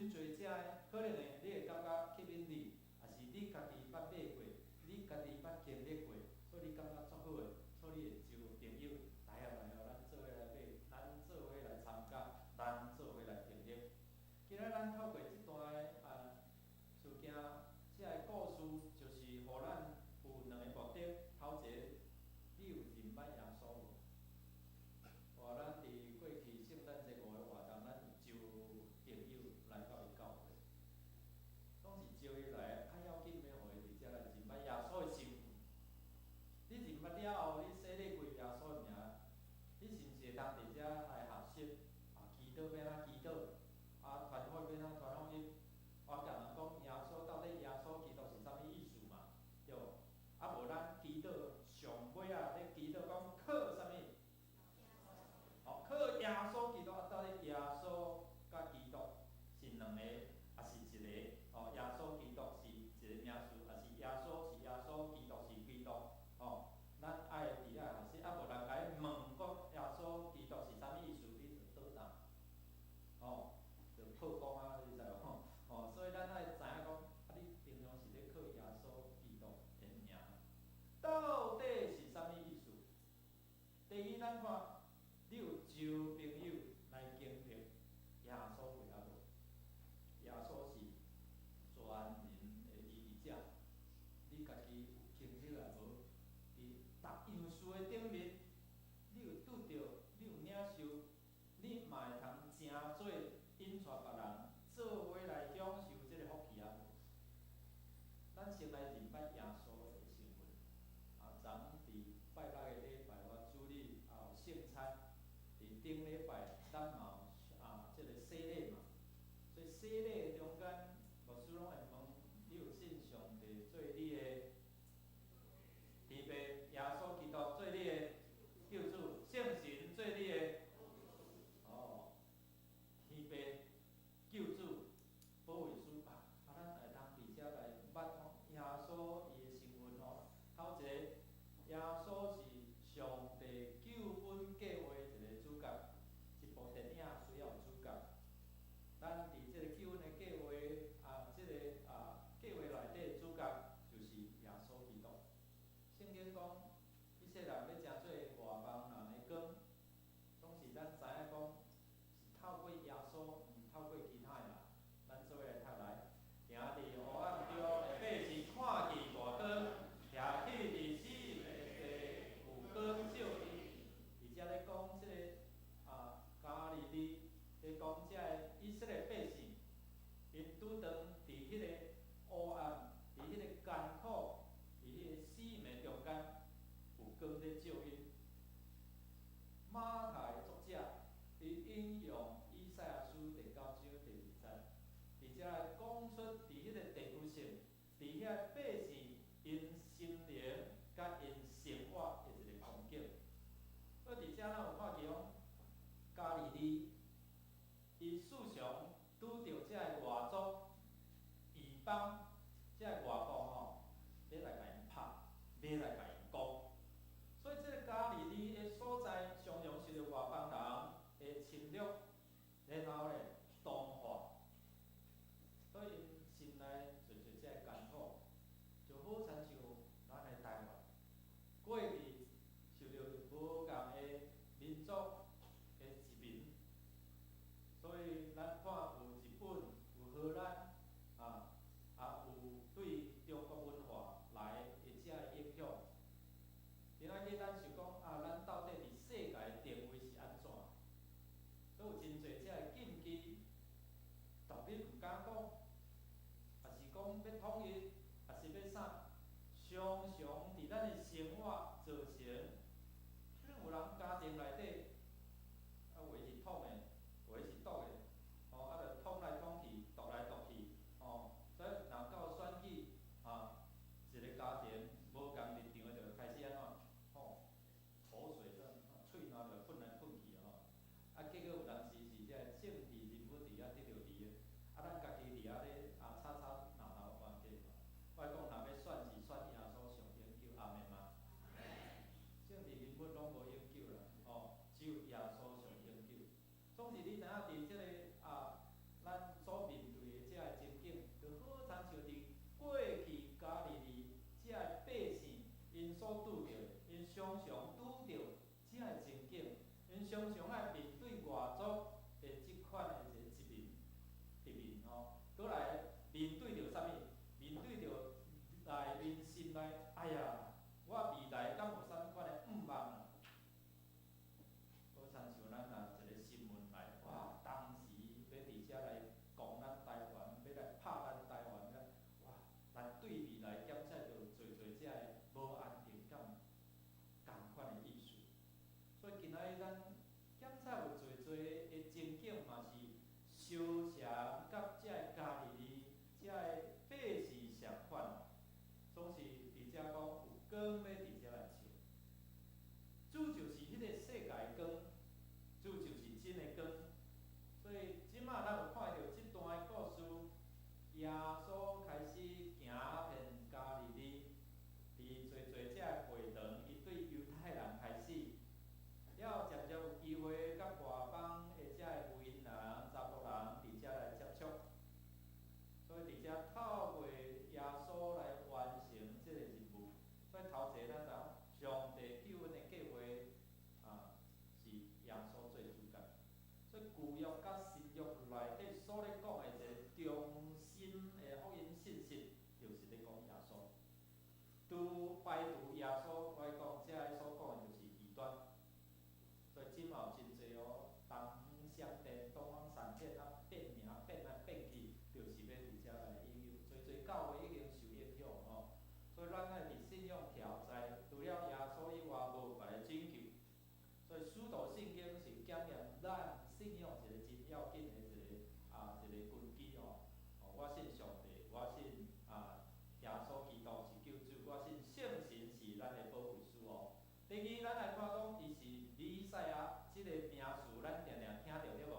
真濟遮可能的，你會感覺吸引你，抑是你家己捌買過，你家己捌經歷過，所以你感覺足好的，所以你會招朋友來啊來啊，咱做伙來買，咱做伙來參加，咱做伙來經歷。今仔咱透過這段的事件，這个故事，就是予咱有兩个目的。頭一個，你有認捌耶穌無？哇！咱佇過去聖誕節五个活動，咱有招朋友來到佇教會，總是招伊來，較要緊欲予伊佇遮來認捌耶穌的身份。你認捌了後，你洗禮歸耶穌的名，你是毋是會當佇遮來學習？啊，祈禱欲按怎祈禱？啊，傳福音欲按怎傳福音？我共人講耶穌到底耶穌基督是啥物意思嘛？對無？啊無咱祈禱上尾仔咧祈禱講靠啥物？哦，靠耶穌基督啊！到底耶穌佮基督是兩個，抑是一個？哦，耶穌基督是一個名詞，抑是耶穌是耶穌，基督是基督？哦，咱愛佇遐學習，啊無人共伊問講耶穌基督是啥物意思，你就倒答。哦，就破功啊！你知無？哦，所以咱愛知影講，啊，你平常時咧靠耶穌基督的名，到底是啥物意思？第二，咱看你有招朋友來經歷耶穌過啊無？耶穌是全能的醫治者，你家己有經歷啊無？佇逐樣事的頂面，你有拄著，你有領受，你嘛會通成做引帶別人做伙來享受這个福氣啊無？咱先來認捌耶穌的身份。啊，昨佇拜六的禮拜，我主日也有聖餐。佇頂禮拜，咱嘛有這个洗禮嘛。所以洗禮中間，牧師攏會問你有信上帝做你的天父，耶穌基督做你的救主，聖神做你的天父、救主、保惠師啊！啊，咱會當佇遮來捌講耶穌伊的身份哦。頭一個，耶穌是上帝救恩計畫一個主角，一部電影需要有主角。咱佇這个救恩的計劃啊，這个計劃內底主角就是耶穌基督。聖經講，以色列人欲成做外邦人的光，總是咱知影講是透過耶穌，毋是透過其他的人。咱做伙來讀來，行佇黑暗中的百姓看見大光，徛起佇死蔭的地，有光照𪜶。佇遮咧講這个加利利，咧講這个以色列百姓，𪜶拄當佇彼个黑暗、佇彼个艱苦、佇彼個死蔭的中間，有光咧照𪜶。馬太作者，伊引用以賽亞書第九章第二節，佇遮來講出佇彼個地區性，佇遐百姓𪜶心靈佮𪜶生活的一个光景。所以佇遮咱有看見講，加利利，伊時常拄著這个外族、異邦、這个外國吼，欲來共𪜶拍，欲來共𪜶攻。所以這个加利利的所在，常常受著外邦人的侵略，然後咧同化，所以𪜶心內濟濟這个艱苦，就好親像咱的台灣，過去受著無仝的民族的殖民，所以咱看有日本、有荷蘭，有對中國文化來的這个影響。今仔日咱想講啊，咱到底佇世界的定位是按怎？所以有真濟這个禁忌，獨立毋敢講，抑是講欲統一，抑是欲啥？常常佇咱的生活造成，可能有人家庭內底，啊，有的是統的，有的是獨的，吼，啊，就統來統去，獨來獨去，吼，所以若到選舉，一个家庭無仝立場的就開始按怎，吼，口水戰，喙瀾就噴來噴去吼，啊，結果有當時是這个政治人物佇遐得著利的，啊，咱家己佇遐咧吵吵鬧鬧冤家嘛。我講若欲選是選耶穌上永久，阿們嗎？政治人物攏無永久啦，吼，只有耶穌上永久。總是你知影佇這个咱所面對相像佮這个加利利這个百姓相款，總是佇遮講有光欲佇遮來照。主就是彼個世界的光，主就是真的光。所以這馬咱有看著這段的故事，耶穌開始行遍加利利，佇濟濟這個會堂，伊對猶太人開始，了漸漸有機會佮外邦的這個婦人、查埔人佇遮來接觸。所以佇遮透過耶穌來完成這個任務。所以頭一個咱知影，上帝救恩的計劃啊，是耶穌做主角。所以舊約佮新約內底所咧講的一個中心的福音信息，就是咧講耶穌。除排除耶穌來講，這个所講的就是異端。所以這馬有真濟哦，東方閃電、東方閃電啊，變名變來變去，就是欲佇遮來引誘，濟濟教會已經受影響吼。所以咱愛佇信仰徛在，除了耶穌以外，無別个拯救。所以使徒信經是檢驗咱信仰一個真要緊的一個根基吼。哦，我信上帝，我信耶穌基督是救主，我信聖神是咱的保惠師哦。第二，咱來看講伊是彌賽亞，這個名詞咱定定聽著對無？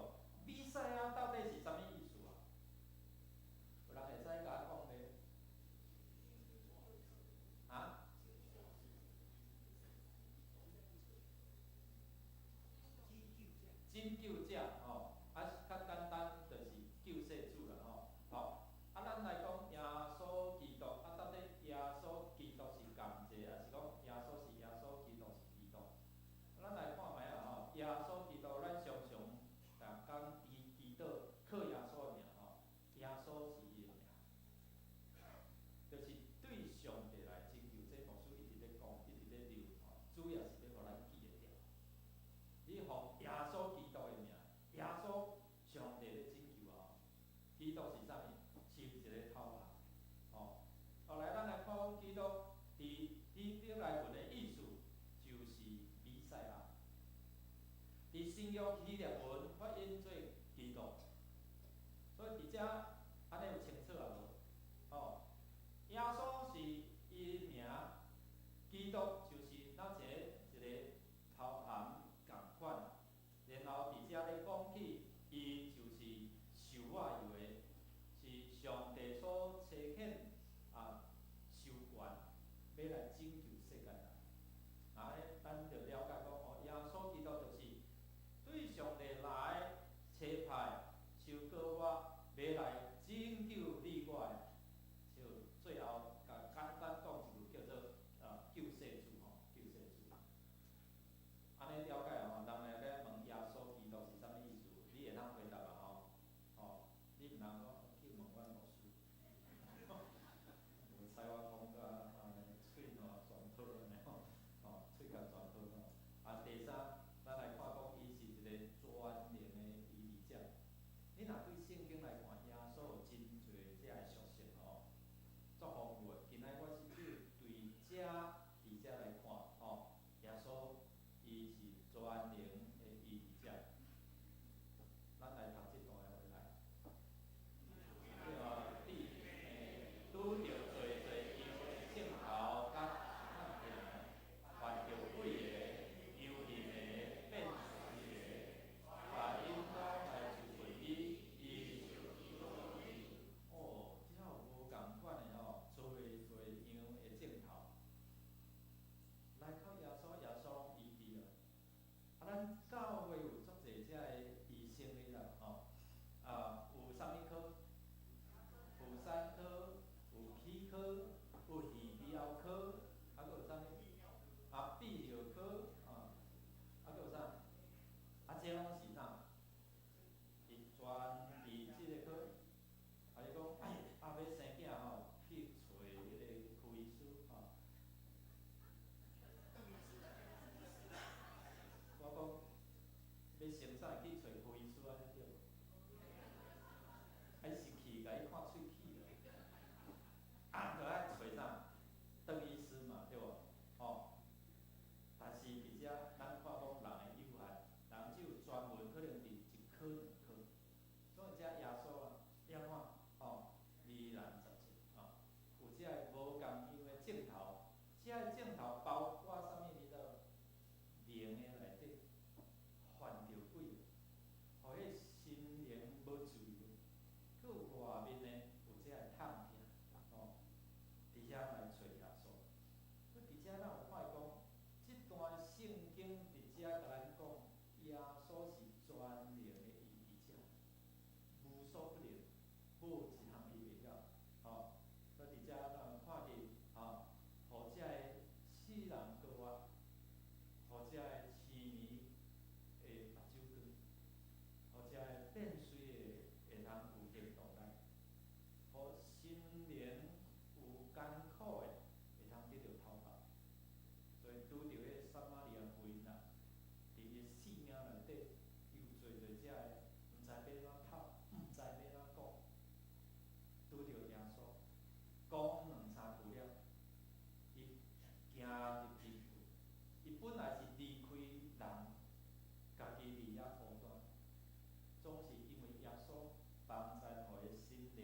彌賽亞到底是啥物意思啊？有人會使共我講袂？啊？拯救者吼，啊，較簡單就是救世主啦吼。好，啊，咱來講耶穌基督，啊，到底耶穌基督是仝一個，抑是講耶穌是耶穌，基督是基督？咱來看覓啊吼，耶穌基督，咱常常逐工祈禱靠耶穌的名吼，耶穌是伊的名，就是對上帝來拯救。這牧師一直咧講，一直咧溜吼，主要是欲予咱記會著。你奉耶穌基督的名，耶穌上帝咧拯救啊！基督是啥物？是一個頭銜，吼。後來咱來看講基督佇希伯來文的意思，就是彌賽亞。佇新約希臘文發音做基督，所以佇遮按呢有清楚啊無？吼，耶穌是伊的名，基督就是那一個一個頭銜仝款。然後佇遮咧講起，伊就是受抹油的，是上帝所差遣啊，授權欲來拯救世界人。啊，咱就了解講哦，耶穌基督就是對上帝來差派受膏抹，欲來拯救你我的，就最後共簡單講一句叫做救世主吼。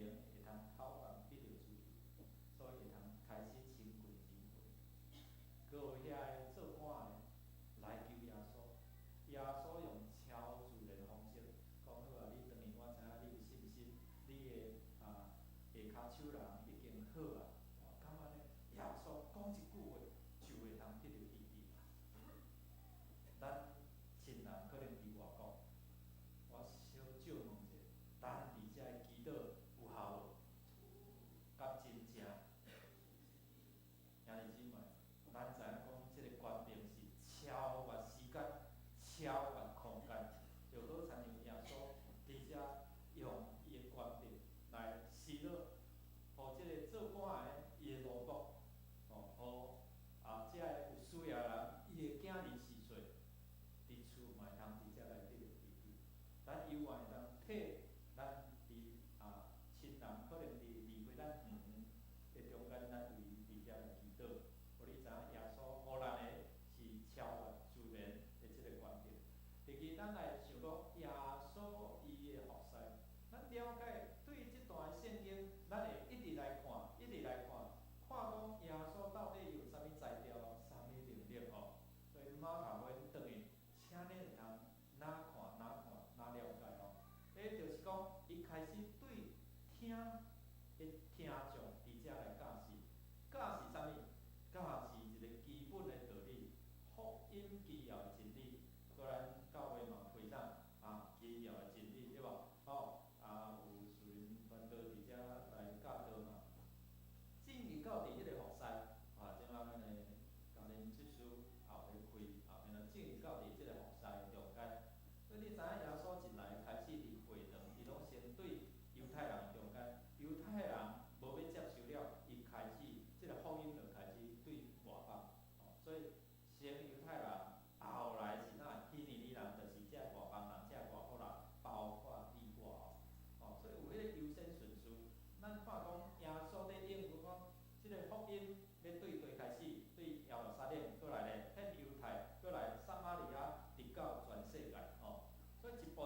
靈會通口望得著出去，所以會通開始親近神話。閣有遐个做官的來求耶穌，耶穌用超自然方式講好啊，你轉去我知影你有信心，你的下跤手人已經好啊，敢按呢？耶穌講一句話就會通得著醫治。咱親人可能佇外國，我小借問者，咱佇遮的祈禱有效無？敢真正？兄弟姊妹，咱知影講，這個權柄是超越時間、超越空間，就好親像耶穌佇遮用伊的權柄來施律，予這个做官的伊的奴僕，吼，予遮个有需要的人，伊的囝兒逝世，佇厝嘛會通佇遮來得著醫治。咱猶原會當替咱佇親人可能佇離開咱遠遠的中間，咱為佇遮來祈禱，予你知影耶穌予咱的是超越自然的這個權柄。第二，咱來想講耶穌伊的服侍，咱了解對這段的聖經，咱會一直來看，一直來看，看講耶穌到底有啥物才調、啥物能力吼。所以馬可福音轉去，請恁會通若看若看若了解吼。彼就是講，伊開始對聽的聽眾佇遮來教示，教示啥物？教示一個基本的道理，福音奇妙的真理。閣咱教會嘛提啥奇妙的真理對無？吼有屬靈傳道佇遮來教導嘛。進入到佇彼個服侍，這擺咱的教練執事也有咧開，然後進入到佇這個服侍中間。所以你知影耶穌一來開始佇會堂，伊攏先對猶太人中間，猶太人無欲接受了，伊開始這個福音就開始對外邦，所以先猶太人，後來是哪希利尼人，就是這外邦人，這外國人，包括你我哦，所以有彼個優先順序。咱看講耶穌咧應允講，這個福音欲對佗開始，對耶路撒冷，閣來咧遍猶太，閣來撒瑪利亞，直到全世界吼。所以一步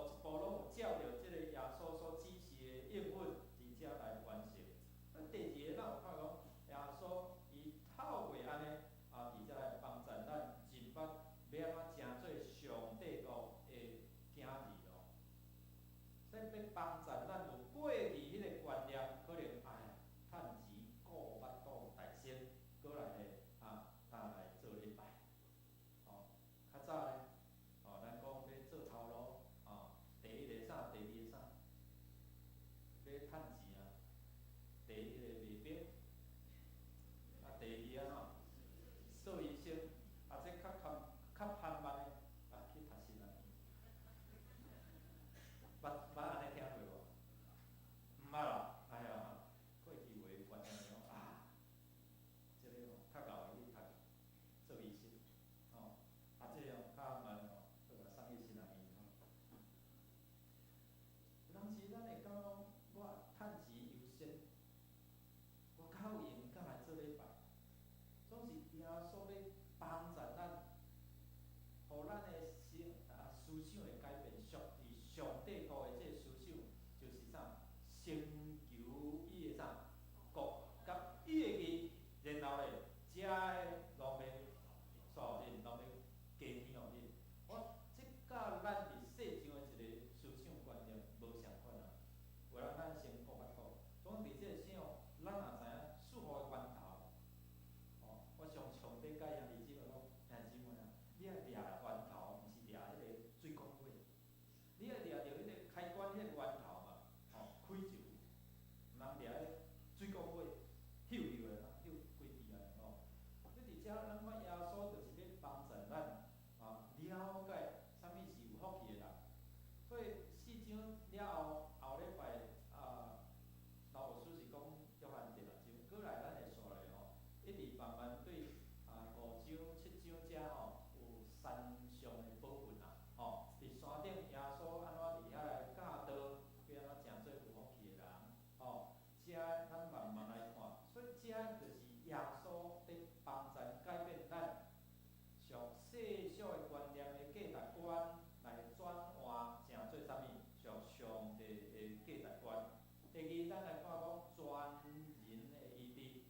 二，咱來看講全人的醫治。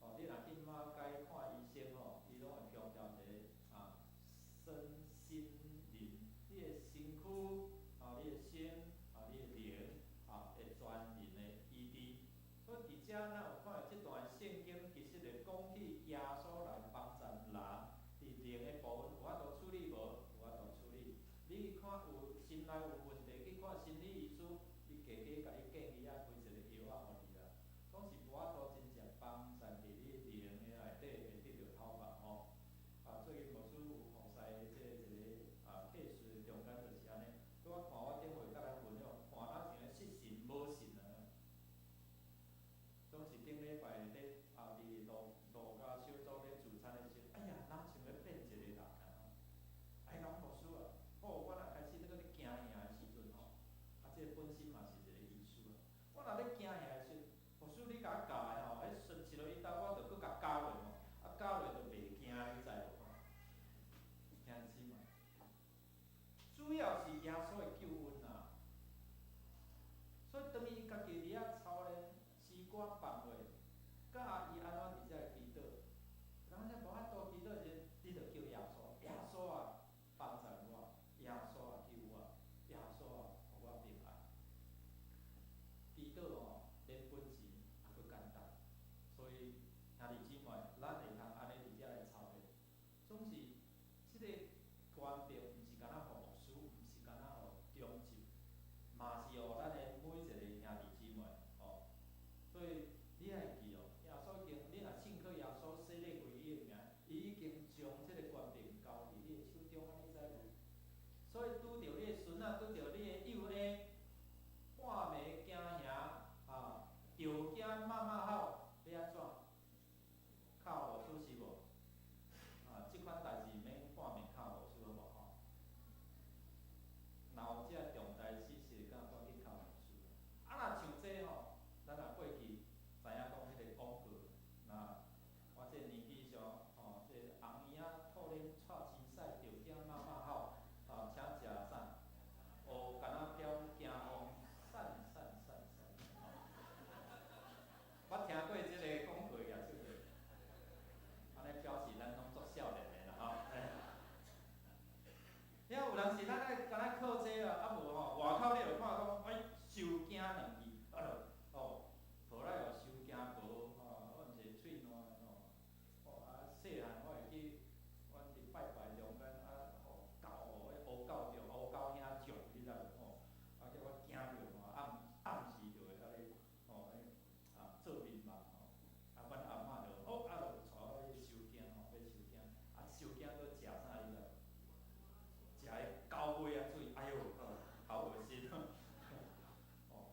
哦，你若去馬偕看醫生吼，伊攏會強調一个啊，身心靈，你的身軀，啊，你的心，啊，你的靈，啊，會全人的醫治。所以佇遮咱有看著這段聖經，其實會講起耶穌來幫助人，佇靈的部分有法度處理無？有法度處理。你看有心內有問題，去看心理醫師，伊加加共你建議愛開一个藥仔予你啦，總是無法度真正幫助佇你靈的內底會得著頭髮吼。啊，最近牧師有服侍這個一個啊 case 中間就是按呢，拄仔看我頂回佮咱分享，看咱像咧失神無神啊。總是頂禮拜咧啊，佇路路家小組咧聚餐的時陣，哎呀，若像咧變一個人啊！哎，講牧師啊，好，我若開始咧閣咧驚嚇的時陣吼，啊，這個本身嘛是一個醫師啊。我若咧驚嚇的時陣，牧師你共我教的吼，彼順一落伊兜，我就閣共教落吼，啊教落就袂驚，你知無？兄弟姊妹，主要是耶穌的救恩啊。所以當伊家己佇遐操練詩歌放話，教伊按怎佇遮祈禱，人遮無法度祈禱時，你就叫耶穌，耶穌啊，幫助我，耶穌啊，救我，耶穌啊，予我平安。祈禱吼，免本錢，猶閣簡單，所以兄弟姊妹，咱會通按呢佇遮來操練。總是這個權柄，毋是干焦予牧師，毋是干焦予長執，嘛是予咱的每一個兄弟姊妹吼。所以你愛記哦，耶穌已經，你若信靠耶穌，洗禮歸伊的名，伊已經將這個權柄交佇你的手中啊，你知無？所以拄著你的孫仔，拄著你的幼嬰，半暝驚嚇，啊，著驚媽媽吼，欲按怎？敲牧師是無？啊，這款代誌免半暝敲牧師好無吼？若有這重大指示，敢趕緊敲牧師。啊，若像這吼，咱若過去知影講彼个廣告，若我這個年紀上，吼，這個紅嬰仔吐奶蔡凊彩，著驚媽媽吼，啊，請食啥？烏敢若飄驚風，散散散散。捌聽過這个廣告舉手者？按呢表示咱攏足少年的啦吼。遐有人是咱愛敢若靠這啊，啊無吼，外口你就看講，哎，收驚兩字，啊就哦，抱來予收驚婆，吼，我毋是喙瀾吼，哦啊，細漢我會記，阮佇拜拜中間啊，吼狗吼，彼烏狗著烏狗兄叫，你知無吼？啊叫我驚著吼，暗暗時就會遐咧吼，啊做眠夢吼，啊阮阿嬤就哦啊就帶我去收驚吼，欲收驚，啊收驚閣食啥你知無？食彼狗尾仔水，哎喲，好噁心！哦，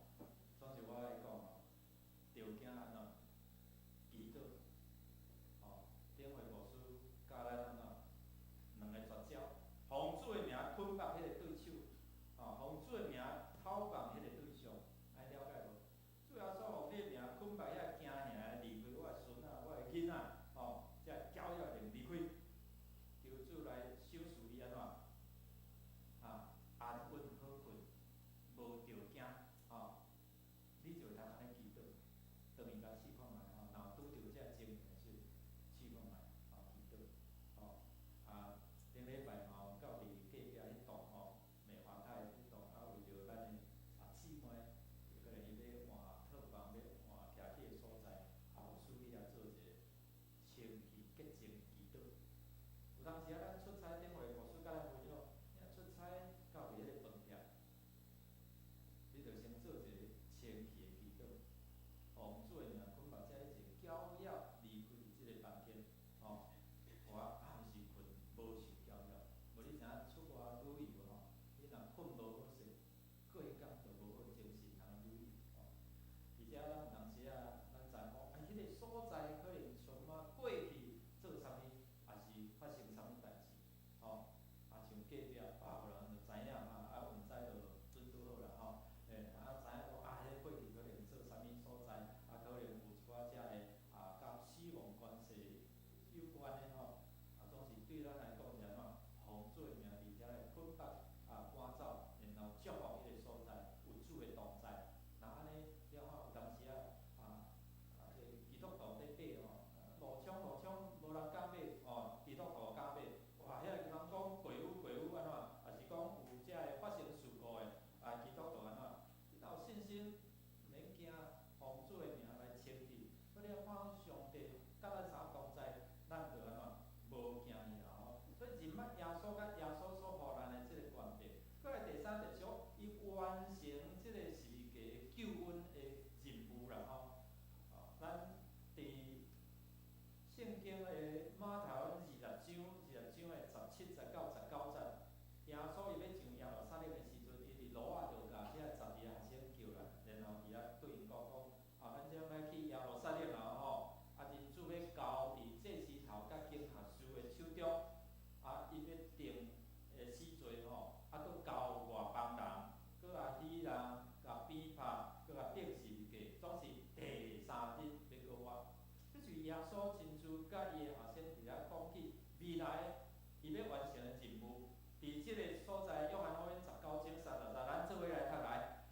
耶穌親自佮伊的學生佇遐講起未來伊欲完成的任務。佇這個所在，約翰福音19章30節，咱做伙來讀來。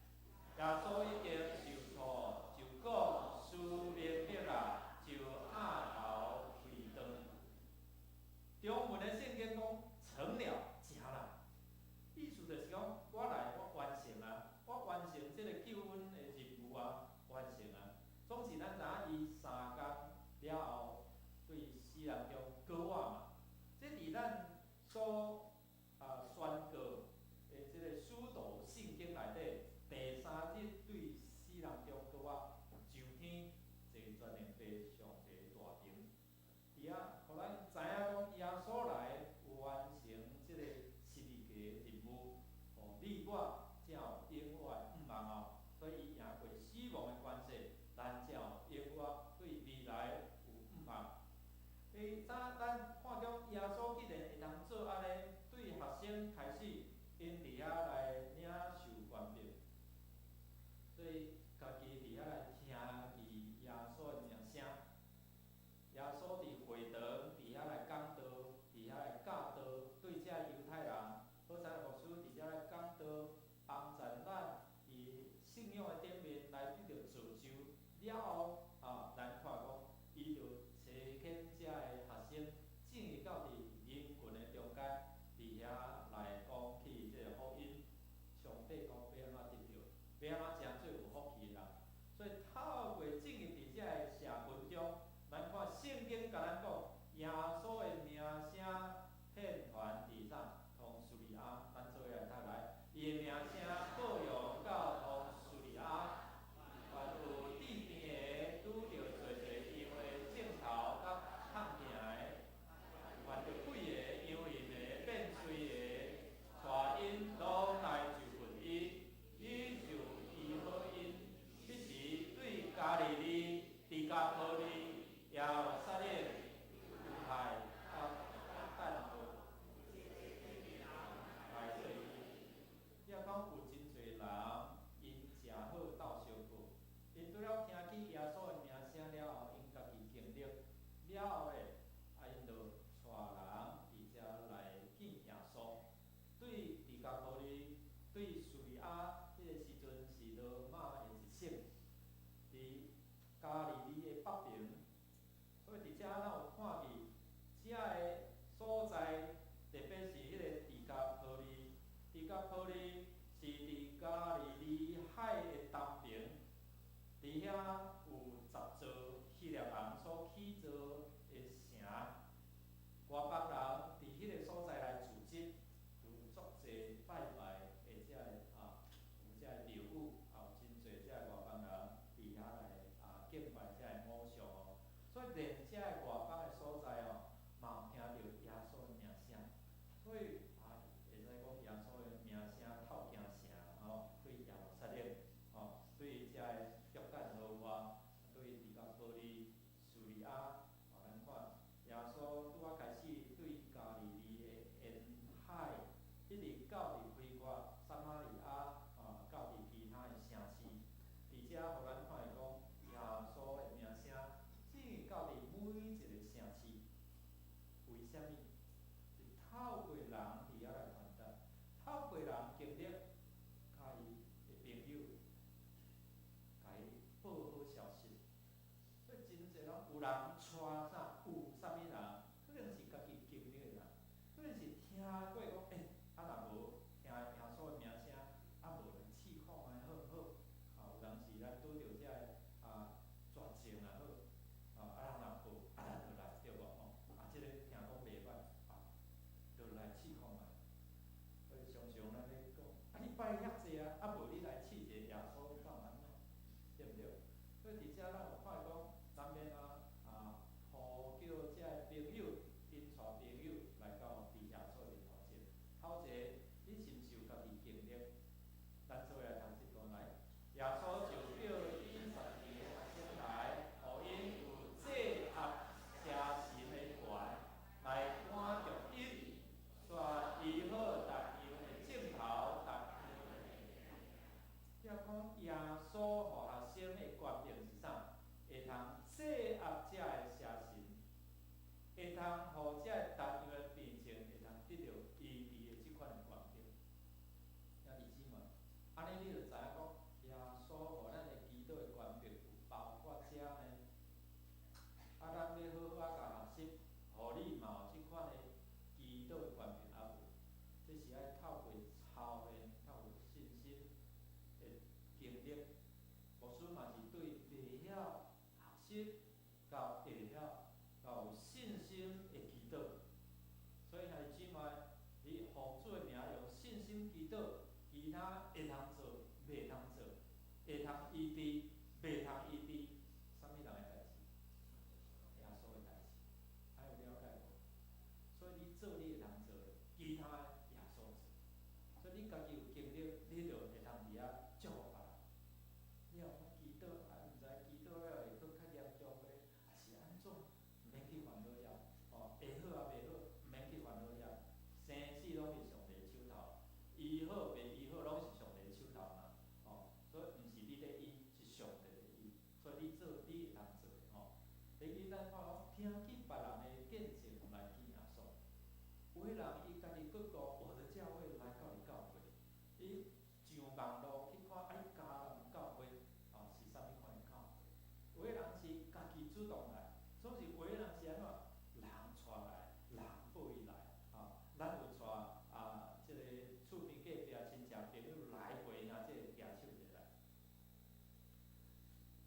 耶穌已經受挫，就講書明白啊，就仰頭開斷。中文的聖經講成了，成啦。意思就是講，我來我完成啊，我完成這個救恩的任務啊，完成啊。總是咱知影伊3工了後，對死人中過活嘛。這佇咱所宣告的這個使徒信經內底，第三日對死人中過活上天，坐全能父上帝大爿。佇遐，予咱知影講耶穌來完成這個十字架的任務，予你我才有永活的盼望哦。所以伊贏過死亡的權勢，咱才有永活對未來有盼望。伊早咱看講耶穌既然會當做按呢，對學生開始，𪜶佇遐來領受權柄，所以家己佇遐來聽伊耶穌的名聲。耶穌佇會堂佇遐來講道，佇遐來教導，對這猶太人，好彩牧師佇遮來講道，幫助咱佇信仰的頂面來得著造就了後，啊，咱看講，伊就差遣遮个學生進入到佇人群的中間，佇遐來講起這個福音。上帝講欲按怎得著，欲按怎成做有福氣的人。所以透過進入佇遮个社群中，咱看聖經共咱講，耶穌的名聲遍傳佇啥？通敘利亞，咱做伙來讀來。伊的名聲報揚到通敘利亞，凡有治病的，拄著濟濟羊的症頭佮痛疼的，犯著鬼的、陽淫的、變喙的，帶𪜶攏來就近伊，伊就醫好𪜶。彼時對加利利、低加波利、耶路撒冷、猶太佮約旦河來做伊。你若講有真濟人，𪜶食好鬥相報，𪜶拄了聽起耶穌的名聲了後，𪜶家己經歷了後咧，啊，𪜶就帶人佇遮來見耶穌。對低加波利、對敘利亞，彼個時陣是羅馬的一省，佇加利利的北爿。所以佇遮咱有看見，遮个所在，特別是彼個低加波利，低加波利是佇加利利海的東爿，佇遐有10座希臘人所起造的城，外邦人佇彼個所在來聚集，有足濟拜拜的遮个啊，有遮個廟宇，也有真濟遮個外邦人佇遐來啊敬拜遮个偶像哦。所以連遮個外邦的所在哦，嘛有聽著耶穌的名聲，所以啊，會使講耶穌的名聲透京城吼，對耶路撒冷吼，對遮個約旦河外，對低加波利、敘利亞，吼，咱看耶穌拄仔開始對加利利的沿海，一直到佇開闊撒瑪利亞，啊，到佇其他的城市，佇遮予咱看會講耶穌的名聲，進到佇每一個城市。為啥物？是透過人佇遐來傳達，透過人經歷，共伊的朋友，共伊報好消息。所以真濟攏有人帶啥？有啥物人？可能是家己經歷的人，可能是聽過講，欸，啊若無聽耶穌的名聲，啊無來試看覓好毋好？啊，有當時咱拄著遮个啊絕症也好，啊人若報，啊咱就來對無吼？啊，這個聽講袂歹，啊，就來試看覓。所以常常咱咧講，啊你拜遐濟啊，啊無你來試一下耶穌敢有按怎？對毋對？所以佇遮咱有看講，難免啊啊，呼叫遮个朋友，𪜶帶朋友來到佇耶穌面頭前。頭一個，你是毋是有家己經歷？咱做伙來讀這段來。耶穌就叫伊12個學生來，予𪜶有制壓邪神的權，來趕逐𪜶，煞醫好逐樣的症頭，逐樣的。聽講耶穌予學生的權柄是啥？會通制壓遮个邪會通予這個單樣的病症會通得著醫治的這款的權柄。兄弟姊妹，按呢你就知影講，耶穌予咱的祈禱的權柄有包括這呢。啊，咱欲好好仔共學習，予你嘛有這款的祈禱的權柄猶無？這是愛透過操練、透過信心的經歷。牧師嘛是對袂曉學習到會曉到有信心的祈禱。所以兄弟姊妹，你奉主的名用信心祈禱，其他會通做，袂通做，會通醫治，袂通醫治，啥物人的代誌？耶穌的代誌，還有了解無？所以你做你會通做的，其他的耶穌做。所以你家己有經歷，你就會通佇遐祝福別人。你若講祈禱，啊，毋知祈禱了會閣較嚴重袂？抑是按怎？毋免去煩惱遐，吼，會好抑袂好，毋免去煩惱遐。生死攏佇上帝手頭，醫好袂醫好，攏是上帝手頭嘛，吼。所以毋是你咧醫，是上帝咧醫。所以你做你會通做的吼。第二，咱看講聽見別人的見證來見耶穌。有的人伊家己閣顧我的教會來到你教會，伊上網路去看啊，迦南教會哦是啥物款的教會？有的人是家己主動來，總是有的人是按怎？人帶來，人報伊來，吼。咱有帶啊，這個厝邊隔壁親戚朋友來過兄這個舉手一下來。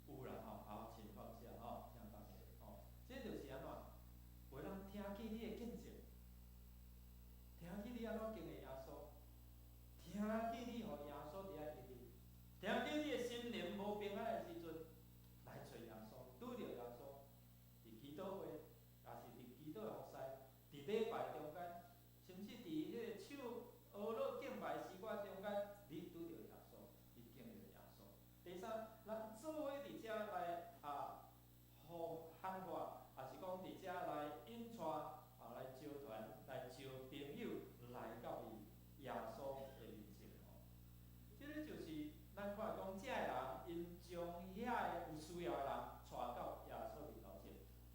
有啦吼，好，請放下吼，請放下吼。這就是按怎？有的人聽見你的見證，聽見你按怎經歷耶穌，聽見你予耶穌佇遐醫治，聽見你的心靈無平安的時陣，來揣耶穌，拄著耶穌，佇祈禱會，抑是佇祈禱的服侍，佇禮拜中間，甚至佇彼個唱呵咾敬拜詩歌中間，你拄著耶穌，你經歷耶穌。第三，咱做伙佇遮來啊，呼喊話，抑是講佇遮來引帶啊，來招團，來招朋友來到伊耶穌的面前吼。這個就是咱看講，這个人𪜶將遐个有需要的人帶到耶穌面頭前，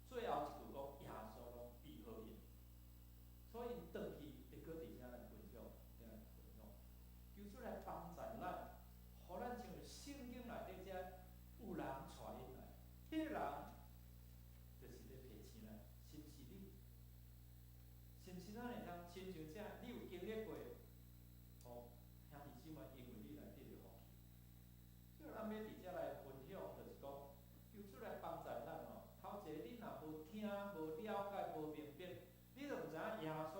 最後一句講耶穌攏醫好𪜶，所以𪜶轉去會閣佇遮來分享，佇來分享，求主來幫助咱，予咱像聖經內底遮有人帶𪜶來，彼個人就是咧提醒咱，是毋是你？是毋是咱會通親像這，你有經歷過？吼，兄弟姊妹，因為你來得著福氣。這個咱欲佇遮來分享，就是講，求主來幫助咱吼。頭一個，你若無聽、無了解、無明白，你就毋知影耶穌